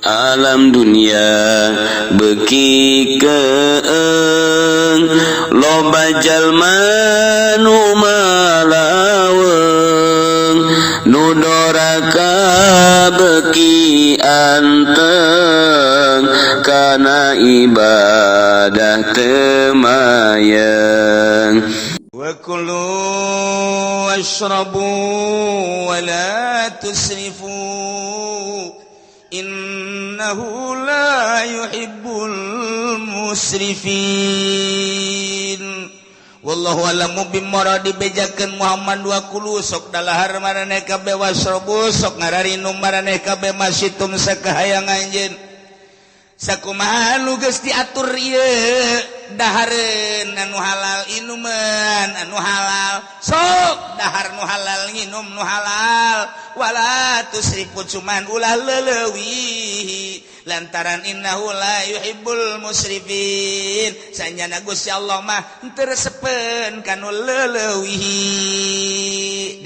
Alam dunia beuki keeng, loba jalma nu malaweng, nu doraka beuki anteng, kana ibadah teu mayeng. وكلوا واشربوا ولا تسرفوا إنه لا يحب المسرفين. والله أعلم بمراد. Dibejakeun Muhammad, وكلوا sok dalahar maraneh kabeh, واشربوا sok ngararinum maraneh kabeh, ما شئتم sakahayang anjeun. Sakumaha nu geus diatur ieu, dahareun anu halal, inuman anu halal, sok dahar nu halal, nginum nu halal, ولا تسرفوا cuman ulah leleuwih, lantaran إنه لا يحب المسرفين sanyana Gusti Allah mah henteu resepeun kanu leleuwih.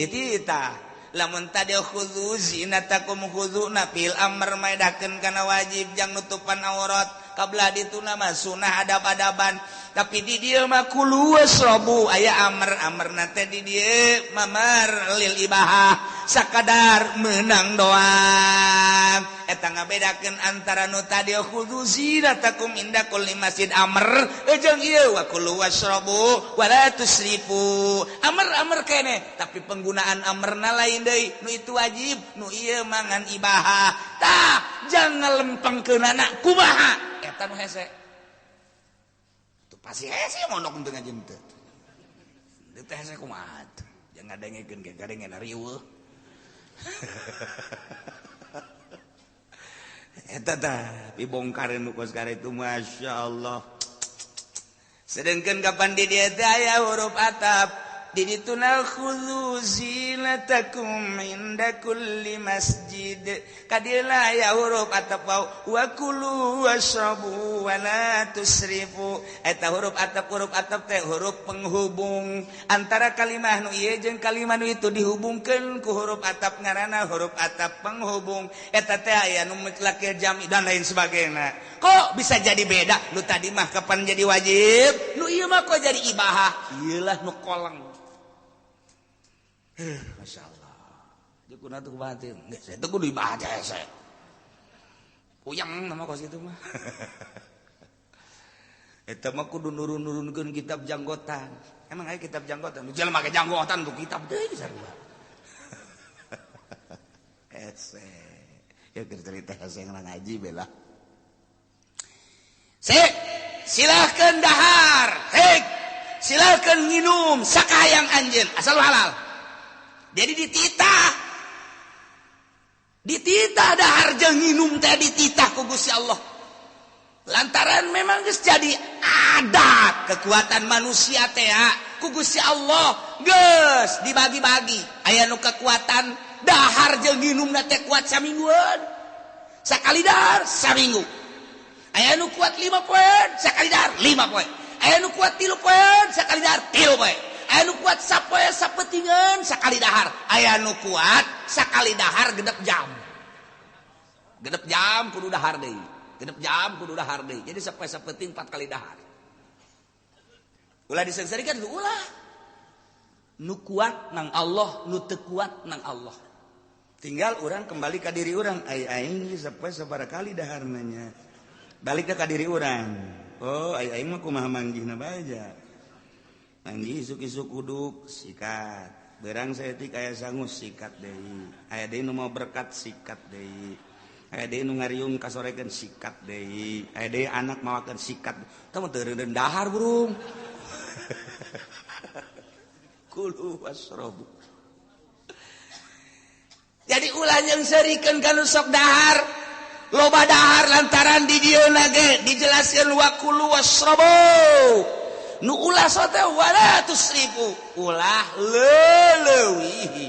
Dititah lamun tadi خذوا زينتكم خذوا na fi'il amr maedakeun kana wajib jang nutupan aurat, kablah dituna mah sunah adab-adaban. Tapi di dieu mah كلوا واشربوا aya amr, amr teh di dieu mamar للإباحة, sakadar menang doang. Eta ngabedakeun antara nu tadi خذوا زينتكم عند كل مسجد amr jeung ieu وكلوا واشربوا ولا تسرفوا amr, amr kene, tapi penggunaan amrna lain deui. Nu itu wajib, nu ieu mangan ibahah. Tah, jangan lempengkeunana kumaha, eta nu hese. Tuh pasti hese mondok teu ngaji teu. Teu hese kumaha tuh? Jangan ngadengekeun ge kadengena riweuh. Eta tah dibongkareun nu kos itu, Masya Allah. Sedangkan kapan di dieu teh aya huruf ataf di dituna خذوا زينتكم عند كل مسجد, kadila aya huruf ataf waw وكلوا واشربوا ولا تسرفوا. Eta huruf ataf, huruf ataf teh huruf penghubung antara kalimah nu ieu jeung kalimah nu itu, dihubungkeun ku huruf ataf, ngaranna huruf ataf penghubung. Eta teh aya nu mutlak, jami, dan lain sebagainya. Kok bisa jadi beda? Nu tadi mah kapan jadi wajib, nu ieu mah kok jadi ibahah? Ieulah nu koleng. Masya Allah. Kudu tuh batin. Saya tuh kudu ibadah saya. Puyeng nama kos itu mah. Eta mah kudu nurun-nurunkeun kitab janggotan. Emang aya kitab janggotan? Jelema make janggotan tuh kitab deui sarua. Hese. Ya keur cerita hese ngaji bela. Sik, silahkan dahar. Hei, silahkan minum sakayang anjeun asal halal. Jadi dititah, dititah dahar jeung nginum teh, dititah ku Gusti Allah, lantaran memang geus jadi adat kekuatan manusia teh ku Gusti Allah geus dibagi-bagi. Aya nu kekuatan dahar jeung nginum teh kuat samingguan, sakali dahar saminggu. Aya nu kuat 5 poe, sakali dahar 5 poe. Aya nu kuat 3 poe, sakali dahar 3 poe. Aya nu kuat sapoe sapetingan sakali dahar. Aya nu kuat sakali dahar 6 jam, 6 jam kudu dahar deui, 6 jam kudu dahar deui. Jadi sapoe sapeting empat kali dahar. Ulah disengsarikan, ulah. Nu kuat nang Allah, nu teu kuat nang Allah. Tinggal orang kembali ke diri orang, ai aing sapoe sabaraha kali dahar nanya balik ke diri orang. Oh, ai aing mah kumaha manggihna bae. Manggih isuk-isuk uduk sikat, berang saeutik aya sangu sikat deui, aya deui nu mau berkat sikat deui, aya deui nu ngariung kasorekeun sikat deui, aya deui anak mawakeun sikat. Tah mah teu dahar burung. كلوا واشربوا. Jadi ulah nyeungseurikeun kanu sok dahar, loba dahar, lantaran di dieu ge dijelaskeun وكلوا واشربوا, nu ulah sote ولا تسرفوا, ulah leleuwihi.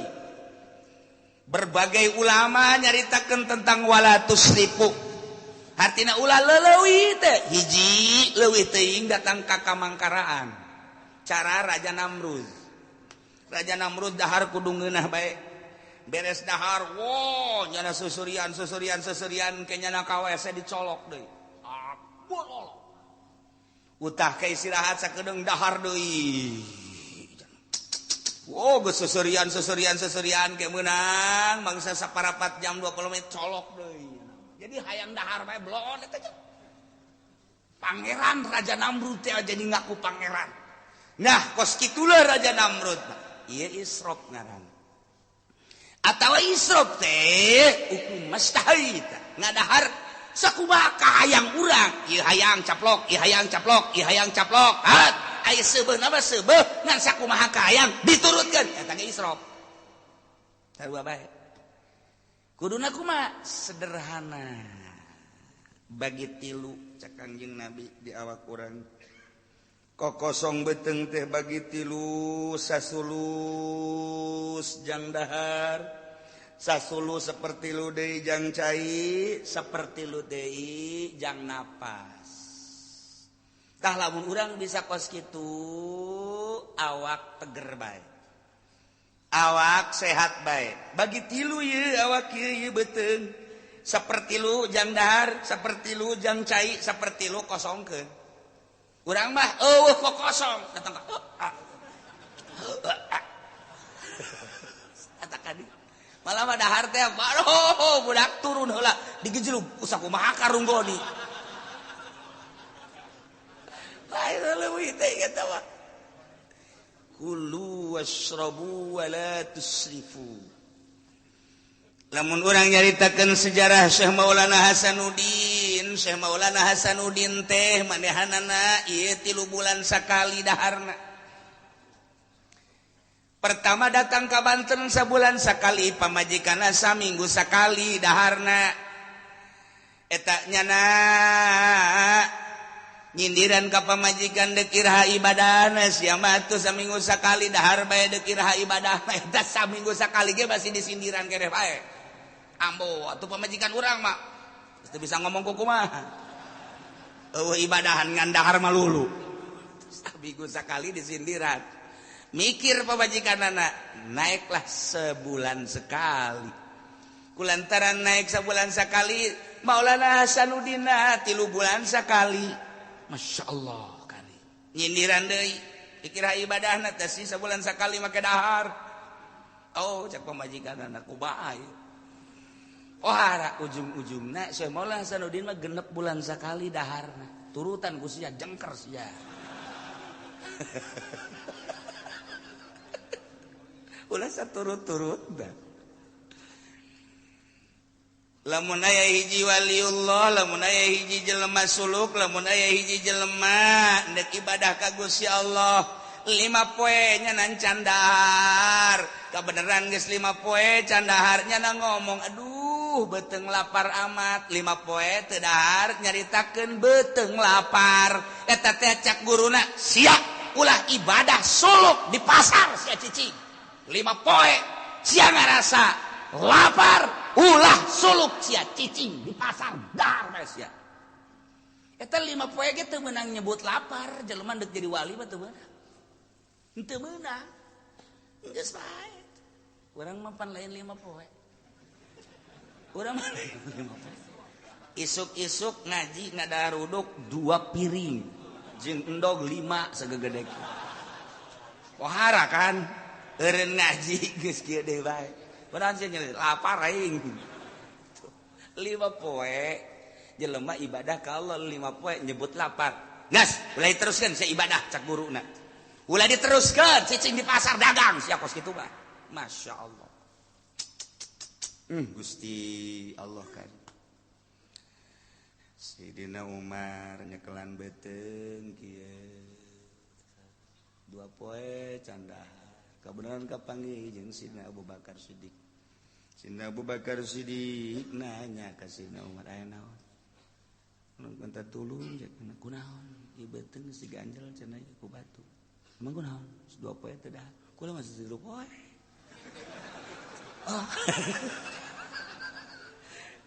Berbagai ulama nyaritakeun tentang ولا تسرفوا, artina ulah leleuwih teh hiji, leuwih teuing datang ka kamangkaraan cara Raja Namrud. Raja Namrud dahar kudu ngeunah bae. Beres dahar, wow, nyana susurian susurian susurian ke nyana ka WC dicolok deui. Ah, bololok. Utah ke istirahat sakedeung dahar deui. Wow, geus susurian susurian susurian ke meunang mangsa saparapat jam 20 menit colok deui. Jadi hayang dahar bae bloon eta teh. Pangeran Raja Namrud teh jadi ngaku pangeran. Nah, kos kitulah Raja Namrud. Ieu israf ngaran. Atawa israf teh hukum mastahita ngadahar sakumaha kahayang urang, ieu hayang caplok, ieu hayang caplok, ieu hayang caplok. Hat, aya seubeuh nama seubeuh ngan sakumaha kahayang diturutkeun eta ge israf. Sarua bae. Kuduna kumaha? Sederhana. Bagi tilu cak Kangjeng Nabi di awak urang. Kokosong beteng teh bagi tilu sasulus jang dahar, sasulu seperti lu deui jang cai, seperti lu deui jang napas. Tah lamun urang bisa kos kitu awak teger bae, awak sehat bae. Bagi tilu ieu awak ieu ieu beuteung, seperti lu jang dahar, seperti lu jang cai, seperti lu kosongkeun. Urang mah eueuh kok kosong datang ka eta kadi malah mah dahar teh aduh budak turun heula digejelug sakumaha karunggoni lain leuwih teh eta mah kulu washrabu wa la tusrifu. Lamun urang nyaritakeun sejarah Syekh Maulana Hasanuddin, Syekh Maulana Hasanuddin teh manehanana ieu 3 bulan sakali daharna. Pertama datang ka Banten sabulan sakali, pamajikanna saminggu sakali daharna. Eta nyana nyindiran ka pamajikan deuk iraha ibadahna, sia mah atuh saminggu sakali dahar bae deuk iraha ibadahna. Eta saminggu sakali ge masih disindiran keneh bae. Ambo atuh pamajikan urang mah teu bisa ngomong kumaha. Eueuh ibadahan ngan dahar malulu. Saminggu sakali disindiran. Mikir pamajikanana, naiklah sebulan sekali. Kulantaran naik sebulan sekali, Maulana Hasanuddin 3 bulan sekali. Masya Allah kali. Nyindiran deui, dikira ibadahna teh sih sebulan sekali make dahar. Oh, cek pamajikanana kumaha ieu. Oh hara ujung-ujungna Syekh Maulana Hasanuddin mah 6 bulan sekali daharna. Turutan ku sia jengker sia. Ulah saturut-turut dah. Lamun aya hiji waliullah, lamun aya hiji jelema suluk, lamun aya hiji jelema ndek ibadah ka Gusti Allah, 5 poe nya nan candahar. Kabeneran geus 5 poe candahar nya na ngomong aduh beteng lapar amat, 5 poe teu dahar nyaritakeun beteng lapar. Eta teh cak guruna, sia ulah ibadah suluk di pasar sia cicing. 5 poe sia ngarasa lapar ulah suluk sia cicing di pasar dahar bae sia. Eta 5 poe ge teu meunang nyebut lapar, jelema deuk jadi wali mah teu meunang. Teu meunang. Geus bae. Urang mah pan lain 5 poe. Urang mah 5 poe. Isuk-isuk ngaji ngadaruduk 2 piring jeung endog 5 sagegede. Pohara kan? Eureun ngaji geus kieu deui bae. Padahal sia nyeri lapar aing. 5 poe jelema ibadah ka Allah 5 poe nyebut lapar. Gas, ulah diteruskeun sia ibadah cak guruna. Ulah diteruskeun cicing di pasar dagang sia kos kitu mah. Masya Allah. Gusti Allah kan. Sidina Umar nyekelan beuteung kieu. 2 poe candahar. Kebenaran kapanggih jeung Sidina Abu Bakar Siddiq. Sidina Abu Bakar Siddiq nanya ka Sidina Umar aya naon? Mun minta tulung cek kunaon? Ieu beuteung geus diganjel cenah ku batu. Emang kunaon? 2 poe teh dahar. Kula masih 3 poe. Oh.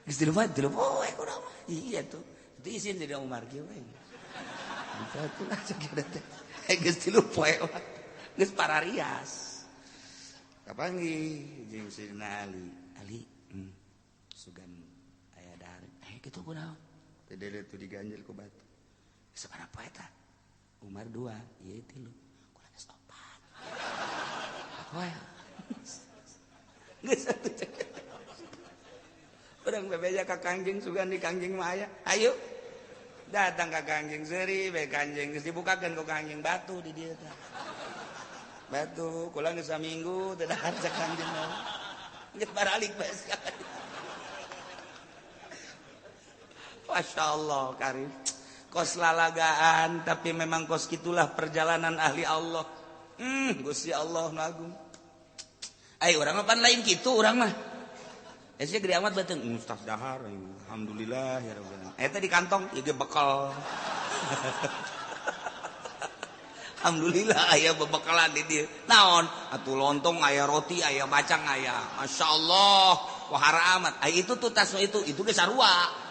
Geus 3 poe, 3 poe kunaon? Iya tuh. Itu isin Sidina Umar kieu we. Bisa tuh cek teh. Geus 3 poe. Geus pararias. Kapanggih jeung Sayyidina Ali. Ali, sugan aya dahar. Kitu kunaon? Teu deuleu tuh diganjel ku batu. Sabaraha poe eta? Umar 2, ieu 3. Kula geus 4. Poe. Geus atuh. Urang bebeja ka Kangjeng sugan di Kangjeng mah aya. Ayo. Datang ka Kangjeng seuri bae Kangjeng geus dibukakeun ku Kangjeng batu di dieu teh. Batu kula geus saminggu teu dahar cak Kangjeng mah. Geus baralik bae sia. Masya Allah karim. Kos lalagaan tapi memang kos gitulah perjalanan ahli Allah. Gusti Allah nu agung. Ai urang mah pan lain kitu urang mah. Sia gede amat beuteung ustaz dahar alhamdulillah ya rabbil alamin. Eta di kantong ieu ge bekal. Alhamdulillah aya bebekalan di dieu. Naon? Atuh lontong aya roti aya bacang aya. Masyaallah wahara amat. Ai itu tuh tas itu ge sarua.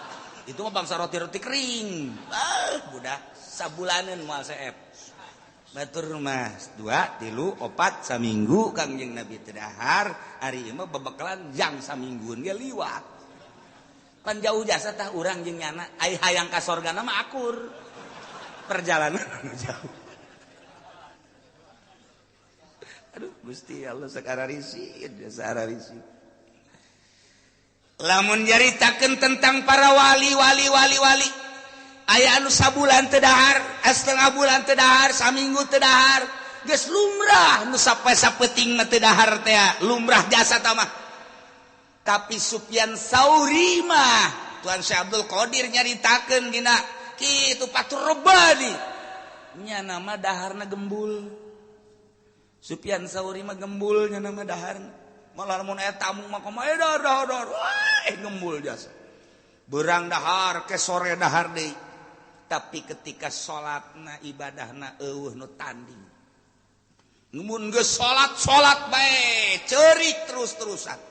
Itu mah bangsa roti-roti kering. Ah, budak sabulaneun moal seep. Batur mah 2, 3, 4 saminggu Kangjeng Nabi teu dahar, ari ieu mah bebekalan jang saminggueun ge liwat. Pan jauh jasa tah urang jeung nyana, ai hayang ka sorgana mah akur. Perjalanan jauh. Aduh Gusti Allah sakara risid, sakara risid. Lamun nyaritakeun tentang para wali wali wali wali aya anu sabulan teu dahar, setengah bulan teu dahar, saminggu teu dahar, geus lumrah nu sampai sapeting mah teu dahar teh, lumrah jasa tah mah. Tapi Sufyan Sauri mah Tuan Syekh Abdul Qadir nyaritakeun dina kitu Fathur Rabbani nya nama daharna gembul. Sufyan Sauri mah gembul nya nama daharna. Malah mun aya tamu mah kumaha dahar dahar gembul jasa. Berang dahar ke sore dahar deui. Tapi ketika salatna ibadahna eueuh nu tanding. Mun geus salat bae ceurik terus-terusan.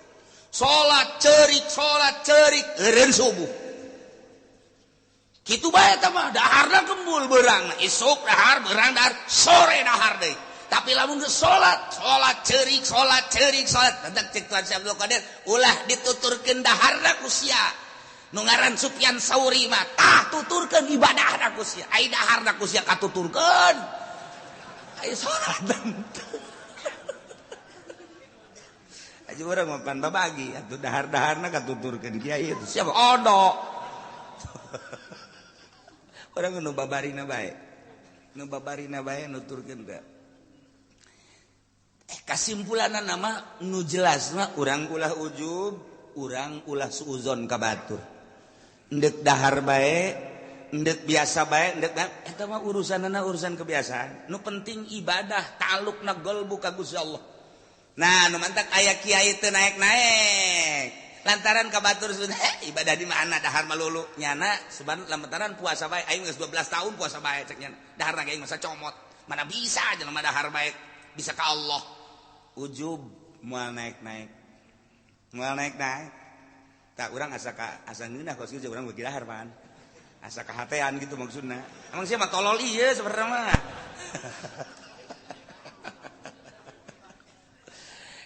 Salat ceurik eureun subuh. Kitu bae eta mah daharna gembul beurang isuk dahar beurang dahar sore dahar deui. Tapi lamun geus salat ceurik salat tentang cek Tuhan Syekh Abdul Qadir ulah dituturkeun daharna ku sia. Nu ngaran Sufyan Sauri mah tah tuturkeun ibadahna ku sia. Ai daharna ku sia katuturkeun. Ai salat teu. Aja urang mah pan babagi atuh dahar-daharna katuturkeun kiai itu siapa odo. Urang nu babarina bae. Nu babarina bae nuturkeun teh. Kasimpulanna nama nu jelasna urang ulah ujub, urang ulah suuzon ka batur. Endek dahar bae, endek biasa bae, endek eta mah urusanana urusan kebiasaan. Nu penting ibadah ta'alluqna qalbu ka Gusti Allah. Nah, nu mantak aya kiai teu naek-naek. Lantaran ka batur ibadah di mana dahar malulu nyana seban lantaran puasa bae aing geus 12 tahun puasa bae cek nyana. Daharna ge aing masa comot. Mana bisa jelema dahar bae bisa ka Allah. Ujub moal naik-naik. Moal naik-naik. Tak urang asa ka asa ngeunah kos kieu urang beuki dahar pan. Asa kahatean gitu maksudna. Emang sia mah tolol ieu sebenarnya mah.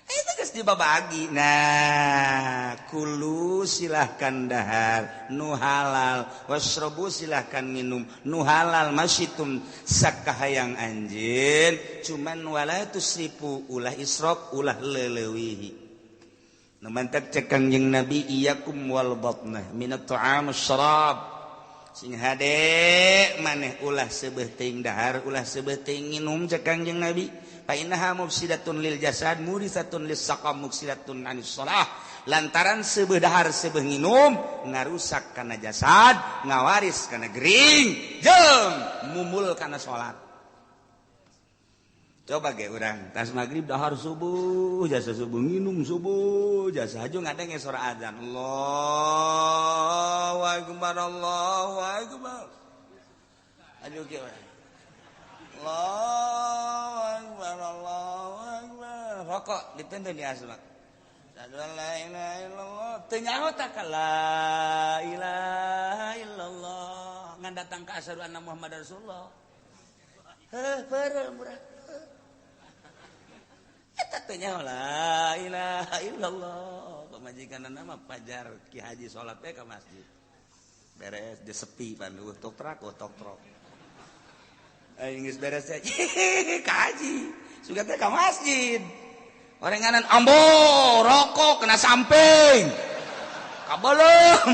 Itu geus dibabagi. Nah, kulu silahkan dahar nu halal, wasrobu silahkan minum nu halal masyitum sakahayang anjeun, cuman wala tusrifu ulah israf ulah leleuwihi. Nu mantak cek Kangjeng Nabi iyyakum wal batnah minat ta'am syarab. Sing hade maneh ulah seubeuh teuing dahar ulah seubeuh teuing nginum cek Kangjeng Nabi. Fa innaha mufsidatun lil jasad murisatun lis saqam mufsidatun anis shalah. Lantaran seubeuh dahar seubeuh nginum ngarusak kana jasad, ngawaris kana gering, jeung mumul kana salat. Coba ge urang tas magrib dahar subuh, jasa subuh nginum subuh, jasa haju ngadenge sora azan. Allahu akbar, Allahu akbar. Aduh ge urang. Allahu akbar, Allahu akbar. Rokok ditentun di asmak. Asyhadu an la ilaha illallah. Teu nyaho tah ka la ilaha illallah. Ngan datang ka asyhadu anna Muhammadar Rasulullah. Heuh, peureum urang. Eta Teu nyaho la ilaha illallah. Pamajikanna mah pajar Ki Haji salat teh ka masjid. Beres dia sepi pan eueuh tok trak tok trok. Aing geus beres teh ka haji. Sugan teh ka masjid. Orenganan ambo rokok kena samping. Kabelum.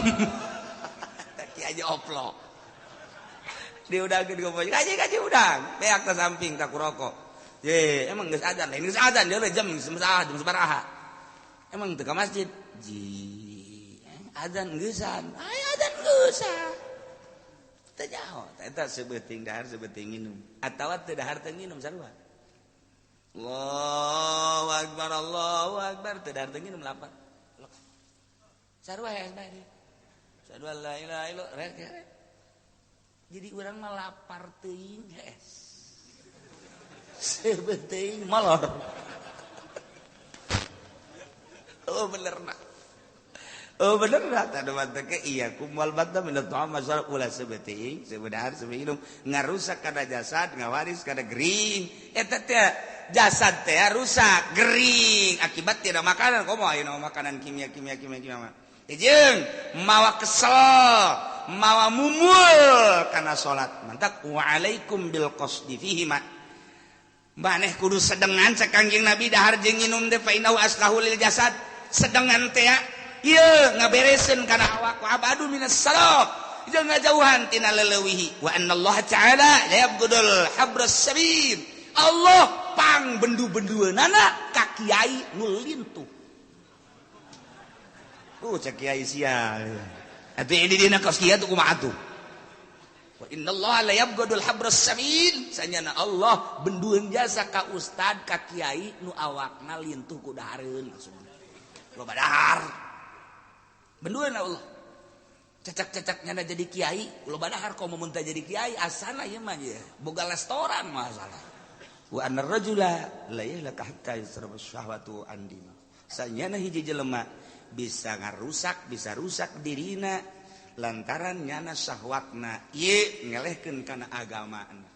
Ki Haji oplok. Diudangkeun ku kaji udang. Beak ta samping ka ku rokok. Ye, emang geus adzan, lain geus adzan deui jam jam sabaraha. Emang teu ka masjid? Ji, adzan geusan. Aya adzan geusan. Teu nyaho, eta sebeuting dahar sebeuting nginum. Atawa teu dahar teu nginum sarua. Allahu akbar, Allahu akbar, teu dahar teu nginum lapar. Sarua ya bae. Sarua la ilaha illallah. Jadi urang mah lapar teuing hees. Sebeteng molor. Oh bener nak. Oh bener nak. Tadu manteke iya kumal batta minat ta'am masyarakat ulah sebeteng sebedahar sebinum ngarusak kana jasad ngawaris kana gering. Eta teh jasad teh rusak gering akibat tidak makanan. Komo ayeuna makanan kimia kimia kimia kimia mah. Jeung mawa kesel, mawa mumul kana salat. Mantak wa alaikum bil qasdi fihi ma. Maneh kudu sedengan cek Kangjeng Nabi dahar jeung nginum teh fa innahu aslahu lil jasad. Sedengan teh ieu ngabereseun kana awak wa abadu minas salaf. Jeung ngajauhan tina leleuwihi wa annallaha ta'ala la yabghudul habras sabil. Allah pang bendu-bendueunana ka kiai nu lintuh. Cek kiai sia. Atuh di dina kos kieu tuh kumaha atuh? Wa innallaha la yabghadul habras samin. Sanyana Allah bendueun jasa ka ustad ka kiai nu awakna lintuh ku dahareun maksudna. Loba dahar. Bendueun Allah. Cecak-cecak nyana jadi kiai, loba dahar komo mun teu jadi kiai asana ieu mah ieu. Boga restoran masalah. Wa annar rajula la yahlaka hatta yusraba syahwatu an dini. Sanyana hiji jelema bisa ngarusak, bisa rusak dirina lantaran nyana syahwatna ieu ngelehkeun kana agamana.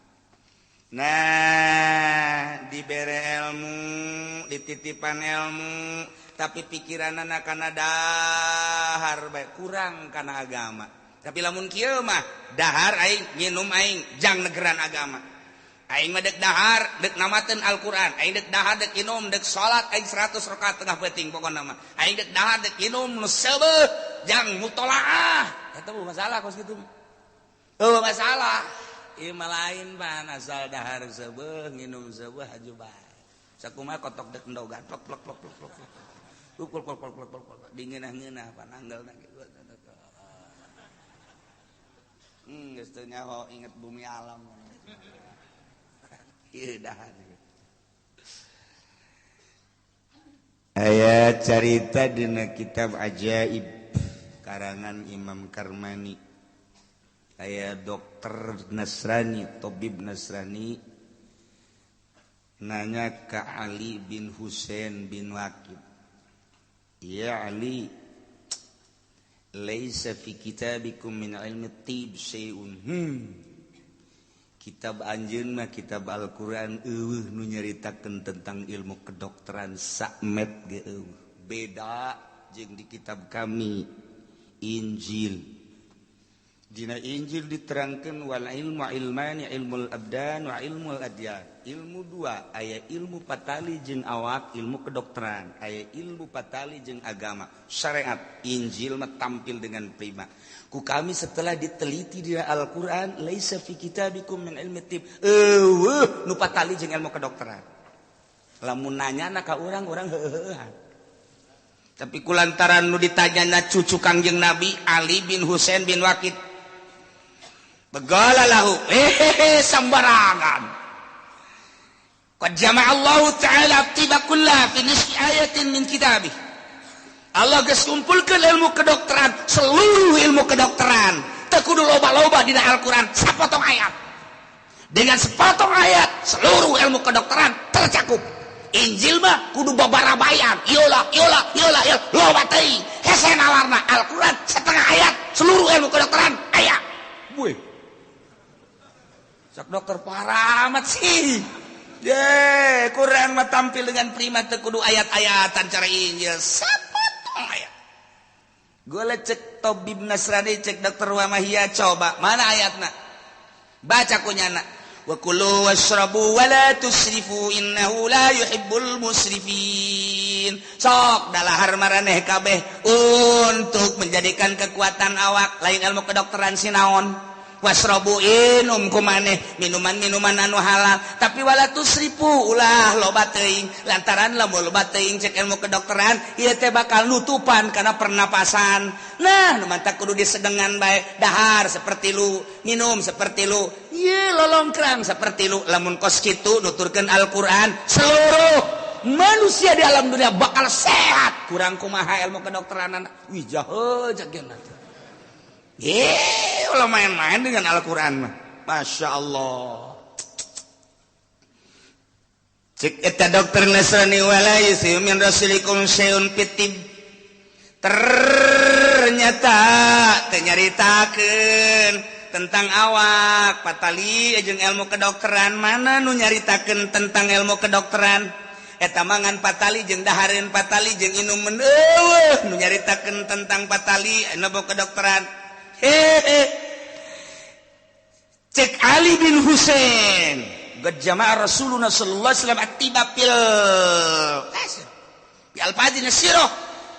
Nah, dibere ilmu, dititipan ilmu, tapi pikiranana kana dahar bae kurang kana agama. Tapi lamun kieu mah dahar aing, nginum aing, jang negeran agama. Aing mah dek dahar, dek namateun Al-Qur'an. Aing dek dahar, dek inum, dek salat aing 100 rakaat tengah peuting pokona mah. Aing dek dahar, dek inum nu seubeuh jang mutolaah. Eta mah masalah kos kitu. Eueuh masalah. Ieu mah lain pan asal dahar seubeuh, nginum seubeuh haju bae. Sakumaha kotok dek endogan plok plok plok plok plok. Plok plok plok plok plok. Dingeunah-ngeunah pan anggelna kitu. Geus teu nyaho inget bumi alam. Aya carita dina kitab Ajaib karangan Imam Karmani. Aya dokter Nasrani, tabib Nasrani nanya ke Ali bin Husain bin Waqid. Ya Ali, laisa fi kitabikum min ilmi tib syai'un. Kitab anjeun mah kitab Al-Qur'an eueuh nu nyaritakeun tentang ilmu kedokteran sakmet ge eueuh. Beda jeung di kitab kami Injil. Dina Injil diterangkeun wal ilmu ilmani ilmul abdan wa ilmul adyan. Ilmu dua, aya ilmu patali jeung awak, ilmu kedokteran, aya ilmu patali jeung agama. Syariat Injil mah tampil dengan prima. Ku kami setelah diteliti di Al-Qur'an laisa fi kitabikum min ilmi tib. Eueuh nu patali jeung ilmu kedokteran. Lamun nanyana ka urang-urang heuheuhan. Tapi kulantaran nu ditanyana cucu Kangjeng Nabi Ali bin Husain bin Waqid. Begala lahu sembarangan. Qad jama'a Allah ta'ala tiba kullah fi nisfi ayatin min kitabih. Allah geus kumpulkeun ilmu kedokteran, seluruh ilmu kedokteran. Teu kudu loba-loba dina Al-Qur'an, sapotong ayat. Dengan sepotong ayat seluruh ilmu kedokteran tercakup. Injil mah kudu babarabayan, iola iola iola iola loba teuing. Hese nalarna Al-Qur'an setengah ayat seluruh ilmu kedokteran aya. Buih. Sok dokter parah amat sih. Ye, Quran mah tampil dengan prima teu kudu ayat-ayatan cara Injil. Sapotong ayat. Gole cek tabib Nasrani, cek dokter Wamahia, coba mana ayatna? Baca kunyana. Wa kulu washrabu wa la tusrifu innahu la yuhibbul musrifin. Sok dalahar maraneh kabeh untuk menjadikan kekuatan awak, lain ilmu kedokteran sinaon. Wasrobu inum kumaneh minuman-minuman anu halal, tapi wala tusrifu ulah loba teuing, lantaran lamun loba teuing cek ilmu kedokteran ieu teh bakal nutupan kana pernapasan. Nah, nu mantak kudu disedengan bae, dahar seperti lu, minum seperti lu, ieu lolongkrang seperti lu. Lamun kos kitu nuturkeun Al-Qur'an, seluruh manusia di alam dunia bakal sehat. Kurang kumaha ilmu kedokteran? Wih, jahe cek geuna. Ulah main-main dengan Al-Quran mah. Masya Allah. Cek eta dokter Nasrani wala yusiu min rasulikum syai'un fitib. Ternyata teu nyaritakeun tentang awak patali jeung ilmu kedokteran. Mana nu nyaritakeun tentang ilmu kedokteran? Eta mangan patali jeung dahareun patali jeung inumeun eueuh nu nyaritakeun tentang patali ilmu kedokteran. Hehe. Cek Ali bin Husain, qad jama'a Rasulullah sallallahu alaihi wasallam attiba fil bi alfazin sirah,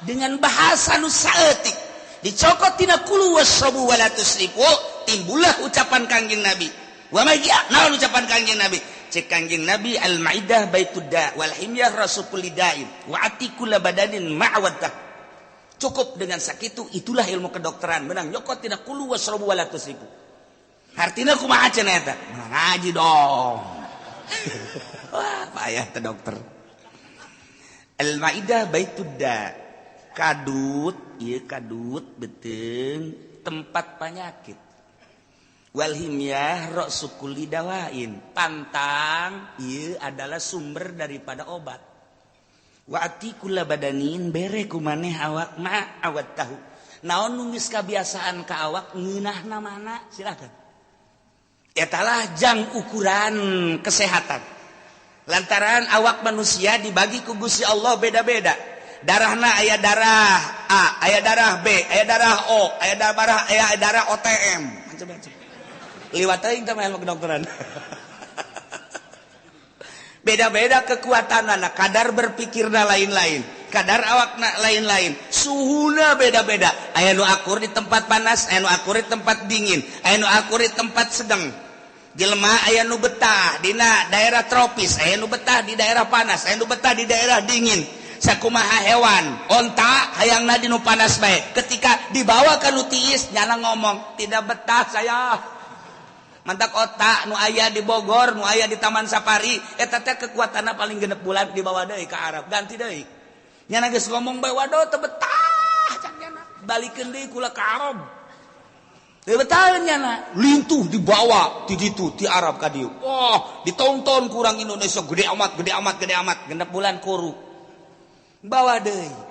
dengan bahasa nu saeutik dicokot tina kulu wasrabu wala tusrifu, timbullah ucapan Kangjeng Nabi. Wa ma naon ucapan Kangjeng Nabi? Cek Kangjeng Nabi, al maidah baitud da wal himyah rasul kulli da'in wa atikul badanin ma'waddah. Cukup dengan sakitu, itulah ilmu kedokteran. Menang nyokot tina kulu wasrobu wala tusrifu. Artinya kumaha cenah eta? Menang ngaji dong. Wah, payah teh dokter. Al-Maidah baitud da. Kadut, ieu kadut beuteung tempat penyakit. Wal himyah ra'su kulli dawain. Pantang ieu adalah sumber daripada obat. Wa atikula badanin bere kumaneh awak ma awat tahu. Naon nu geus kabiasaan ka awak ngeunahna mana silakan. Etalah jang ukuran kesehatan. Lantaran awak manusia dibagi ku Gusti Allah beda-beda. Darahna aya darah A, aya darah B, aya darah O, aya darah aya darah OTM, macam-macam. Liwat teuing teh mah ilmu kedokteran. Beda-beda kekuatan anak, kadar berpikirna lain-lain, kadar awakna lain-lain, suhuna beda-beda. Aya nu akur di tempat panas, aya nu akur di tempat dingin, aya nu akur di tempat sedang. Jelema aya nu betah dina daerah tropis, aya nu betah di daerah panas, aya nu betah di daerah dingin. Sakumaha hewan, onta hayangna di nu panas bae. Ketika dibawa ka nu tiis, nyana ngomong, "Tidak betah saya." Mantak otak nu aya di Bogor, nu aya di Taman Safari, eta teh kekuatanna paling 6 bulan dibawa deui ka Arab, ganti deui. Nyana geus ngomong bae, waduh teu betah cak nyana. Balikeun deui kula ka Arab. Teu betah nyana, lintuh dibawa ti ditu ti Arab ka dieu. Wah, ditonton kurang Indonesia gede amat, gede amat, gede amat, 6 bulan kuru. Bawa deui.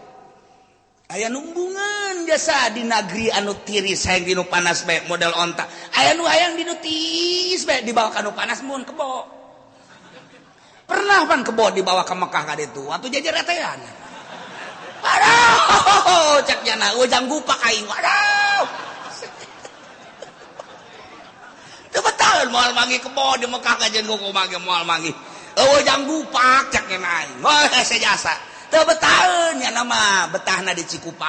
Aya numbungan jasa di negeri anu tiris hayang dinu panas bae model onta. Aya nu hayang dinu tiis bae dibawa ka nu panas mun kebo. Pernah pan kebo dibawa ka Mekah ka ditu, atuh jajaretean. Aduh, cek nyana ujang gupak aing. Aduh. Teu betaheun moal mangi kebo di Mekah kajen kumaha ge moal mangi. Eueuh jang gupak cek nyana aing. Wah, sejasa. Teu betaheun nya nama betahna di Cikupa.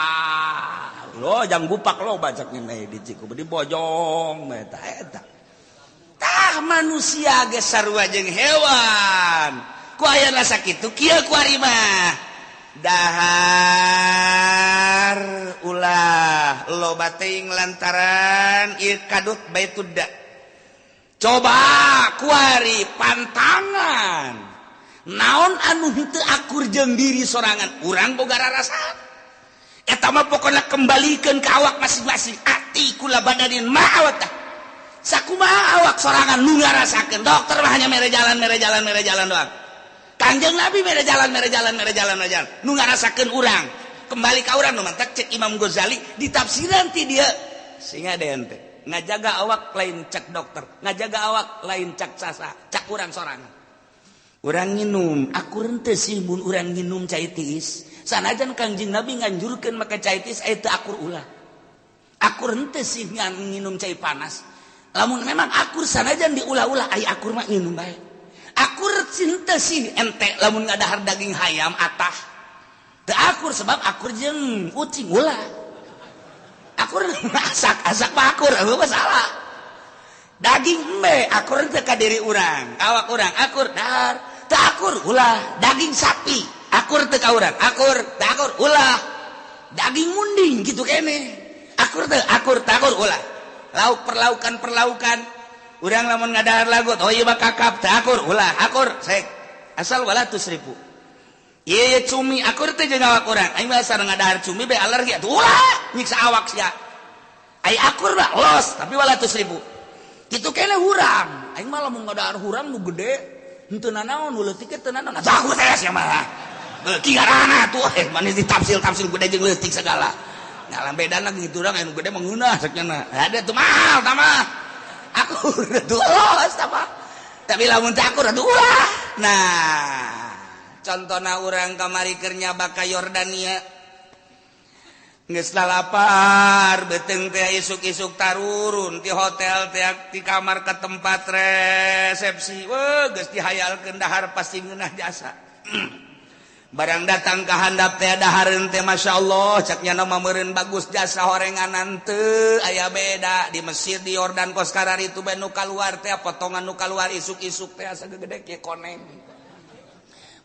Lo jang gupak lo bacak nya di Cikupa di Bojong eta eta. Tah manusia ge sarua jeung hewan. Ku ayana sakitu kieu ku ari mah. Dahar ulah loba teuing lantaran ieu kadut baitud da. Coba ku ari pantangan. Naon anu henteu akur jeung diri sorangan, urang boga rarasaan. Eta mah pokona kembalikeun ka awak masing-masing. Ati kula badanin ma'awatah. Sakumaha awak sorangan nu ngarasakeun. Dokter mah hanya mere jalan, mere jalan, mere jalan doang. Kangjeng Nabi mere jalan, mere jalan, mere jalan, mere jalan. Nu ngarasakeun urang. Kembali ka urang nu mantak cek Imam Ghazali ditafsiran ti dieu. Sehingga ente ngajaga awak lain cek dokter, ngajaga awak lain cek sasa, cek urang sorangan. Urang nginum akur henteu sih mun urang nginum cai tiis. Sanajan Kangjeng Nabi nganjurkeun make cai tiis aya teu akur ulah. Akur henteu sih nginum cai panas. Lamun memang akur sanajan diulah-ulah aya akur mah nginum bae. Akur henteu sih ente lamun ngadahar daging hayam atah. Teu akur sebab akur jeung ucing ulah. Akur asak-asak mah akur eueuh masalah. Daging embe akur teu ka diri urang, awak urang akur dahar. Teu akur ulah. Daging sapi akur teu ka urang, akur, teu akur ulah. Daging munding kitu keneh. Akur teu akur, teu akur ulah. Lauk perlaukan-perlaukan urang lamun ngadahar lagu oh ieu mah kakap teu akur ulah, akur sek. Asal wala tusrifu. Ieu cumi akur teu jeung awak urang. Aing mah asal ngadahar cumi be alergi atuh ulah nyiksa awak sia. Ai akur mah los tapi wala tusrifu. Kitu keneh hurang. Aing mah lamun ngadahar hurang nu gede henteu nanaon nu leutik teu nanaon. Atuh akur teh sia mah. Beuki garana tuh manis ditafsil-tafsil gede jeung leutik segala. Nah, bedana gitu urang anu gede mah ngeunah saknyana. Ada tuh mahal tah mah. Akur atuh los tah mah. Tapi lamun teu akur atuh ulah. Nah, contohna urang kamari keur nyaba ka Yordania. Geus lalapar beuteung teh isuk-isuk tarurun ti hotel teh ti kamar ke tempat resepsi. Weuh geus dihayalkeun dahar pasti ngeunah jasa. Barang datang ke handap teh dahareun teh masyaallah cak nyana mah meureun bagus jasa horenganan teu aya beda di Mesir di Yordan kos kararitu bae nu kaluar teh potongan nu kaluar isuk-isuk teh asa gegede kieu koneng.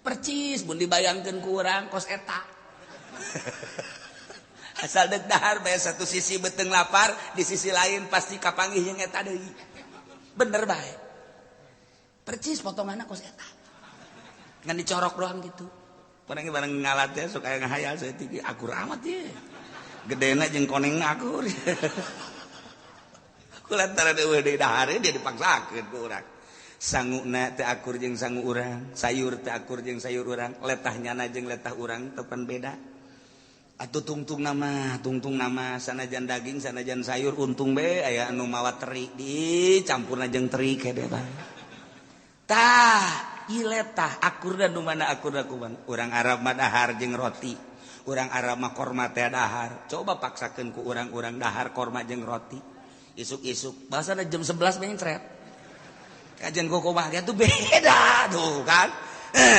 Percis mun dibayangkeun ku urang kos eta. Asal deuk dahar bae satu sisi beuteung lapar di sisi lain pasti kapanggih jeung eta deui. Bener bae. Percis potonganna kos eta. Ngan dicorok doang gitu. Barang barang ngalat ya sok aya ngahayal saeutik akur amat ye. Gedena jeung konengna akur. Kulantaran eueuh deui dahar dia dipaksakeun ku urang. Sanguna teu akur jeung sangu urang, sayur teu akur jeung sayur urang, letah nyana jeung letah urang tepan beda. Atuh tungtung nama sanajan daging sanajan sayur untung be aya anu mawa teri dicampurna jeung teri kede bae. Tah iletah akurna nu mana akurna kumaha? Urang Arab mah dahar jeung roti. Urang Arab mah korma teh dahar. Coba paksakeun ku urang-urang dahar korma jeung roti. Isuk-isuk bahasana jam 11 mencret. Kajian koko mah tuh beda tuh kan.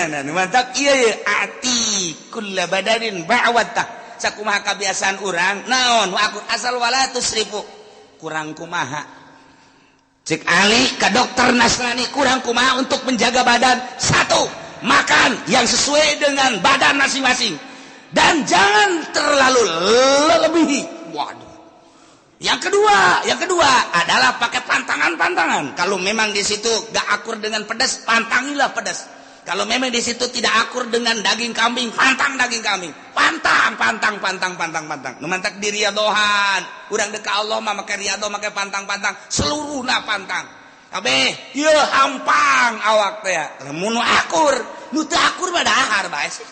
Nah mantap ieu ye ati kulla badanin ba'watah. Sakumaha kabiasaan urang naon akur asal wala tusrifu. Kurang kumaha. Cek Ali ke dokter Nasrani kurang kumaha untuk menjaga badan. Satu, makan yang sesuai dengan badan masing-masing dan jangan terlalu lebihi. Waduh. Yang kedua adalah pakai pantangan-pantangan. Kalau memang di situ gak akur dengan pedas, pantangilah pedas. Kalau memang di situ tidak akur dengan daging kambing, pantang daging kambing. Pantang, pantang, pantang, pantang, pantang. Nu mantak di riadohan. Urang deuk ka Allah mah make riadoh, make pantang-pantang, seluruhna pantang. Kabeh, ieu hampang awak teh. Lamun nu akur, nu teu akur mah dahar bae sih.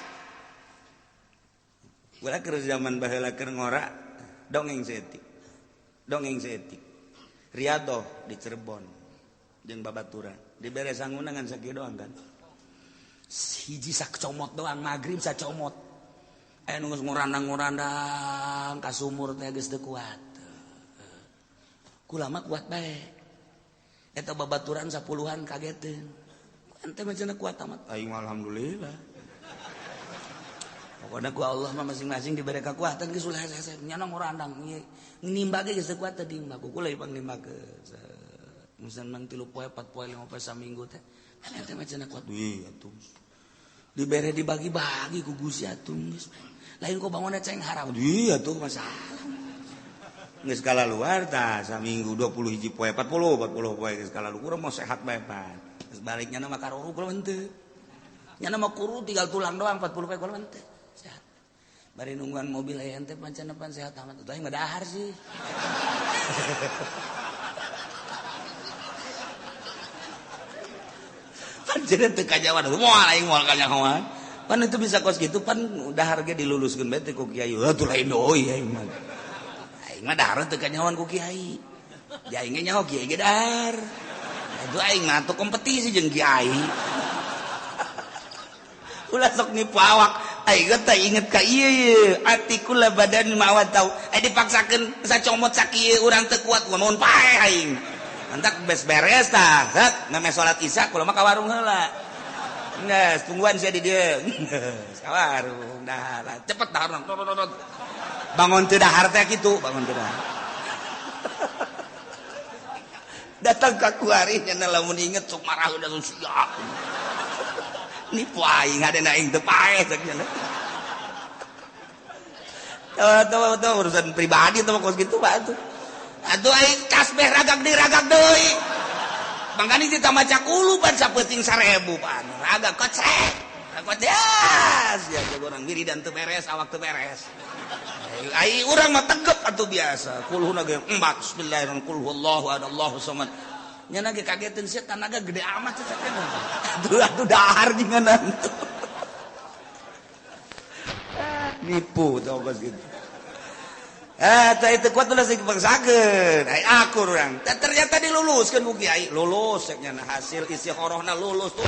Ulah keur zaman baheula keur ngora, dongeng saeutik. Dongeng saeutik. Riadoh di Cirebon jeung babaturan. Dibere sanguna ngan sakieu doang kan. Hiji sacomot doang magrib sacomot. Aya nu geus ngurandang-ngurandang ka sumur teh geus teu kuat. Kula mah kuat bae. Eta babaturan 10-an kageteun. Ente mah cenah kuat amat. Aing mah alhamdulillah. Pokona ku Allah mah masing-masing dibere kekuatan geus ulah hese-hese nyana ngurandang nimba ge geus teu kuat teh nimba ku kula ipang nimba ke. Musan mang 3 poe 4 poe 5 poe saminggu teh. Ente mah cenah kuat. Wih atuh. Dibere dibagi-bagi ku Gusti atuh geus. Lain kok bangunna ceng haram. Iya tuh masalah. Geus kalaluar tah saminggu 20 hiji poe 40 poe geus kalaluar urang mau sehat bae pan. Geus baliknya mah karuru kula henteu. Nyana mah kuru tinggal tulang doang 40 poe kula henteu. Sehat. Bari nungguan mobil aya henteu pancana pan sehat amat. Atuh aing mah dahar sih. Jadi teu kajawan moal aing moal kanyahoan. Pan itu bisa kos gitu pan dahar ge diluluskeun bae teh ku kiai. Atuh lain deui aing mah. Aing mah dahar teu kanyahoan ku kiai. Ja aing ge nyaho kiai ge dahar. Atuh aing mah atuh kompetisi jeung kiai. Ulah sok nipu awak. Aing teh inget ka ieu ati kula badan mawat tau. Dipaksakeun sacomot sakieu urang teu kuat mun paeh aing. Mantak bes beres tah. Set meme salat isya kula mah ka warung heula. Geus tungguan sia di dieu. Geus ka warung dah cepet dahar. Bangun teu dahar teh kitu, bangun teu dahar. Datang ka kuari nya lamun inget sok marah udah siap. Nipu aing ada aing teu paeh cek nya. Tuh urusan pribadi tuh kos gitu pak tuh. Atuh aing tasbih ragak deui ragak deui. Mangkani kita maca kulu pan sapeuting 1000 pan. Ragak kocek. Kocek. Ya urang wiridan teu beres, awak teu beres. Ai urang mah tegep atuh biasa. Kulhuna ge empat bismillahirrahmanirrahim. Qul huwallahu ahad, Allahu samad. Nya ge kageteun sia tanaga gede amat sia teh. Atuh atuh dahar jinganan. Nipu tau kos gitu. Tah itu kuat ulah sing dipaksakeun. Ai akur urang. Ternyata diluluskeun ku kiai. Lulus cek nya hasil istikharahna lulus tuh.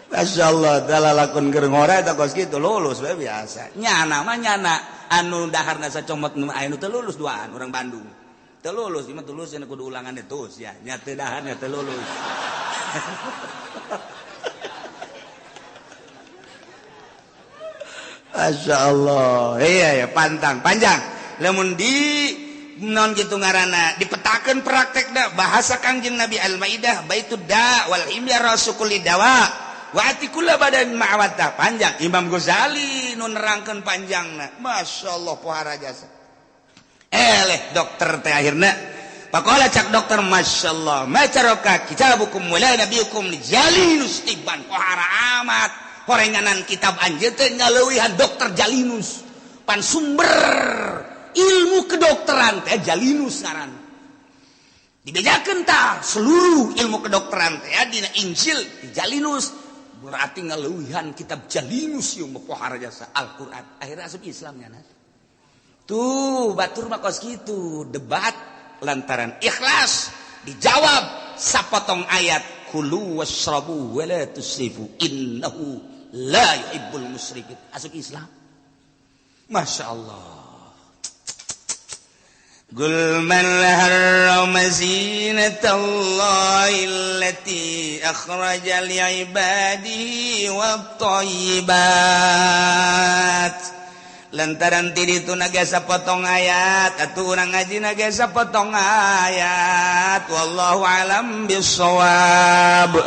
Masya Allah, dalalakon keur ngora eta kos kitu lulus we biasa. Nyana mah nyana anu daharna sacomot nu aya nu teu lulus duaan urang Bandung. Teu lulus, ieu mah tulus cenah kudu ulangan terus ya. Nya teu daharna teu lulus. Masya Allah. Iya ya pantang panjang. Lamun di non gitu ngaranna dipetakeun praktekna bahasa Kangjeng Nabi Al-Maidah baitud da wal himya rasukuli dawa. Wa atikula badan ma'awata panjang Imam Ghazali nu nerangkeun panjangna. Masya Allah pohara jasa. Eleh dokter teh akhirna pakola cak dokter Masya Allah macaroka kitabukum wala nabiyukum jalinus tiban pohara amat horenganan kitab anjeun teh ngaleuwihan dokter Jalinus pan sumber ilmu kedokteran teh Jalinus ngaran dibejakeun tah seluruh ilmu kedokteran teh dina Injil di Jalinus berarti ngaleuwihan kitab Jalinus ieu mah pohara jasa Al-Qur'an akhirnya asup Islam nya tuh batur mah kos kitu debat lantaran ikhlas dijawab sapotong ayat kulu wasrabu wala tusrifu innahu la yuhibbul musrifin asup Islam. Masya Allah. Qul man harrama zinatallahi allati akhraja li'ibadihi wat-thayyibat. Lantaran ti ditu nagasa potong ayat atuh urang ngaji nagasa potong ayat wallahu alam bissawab.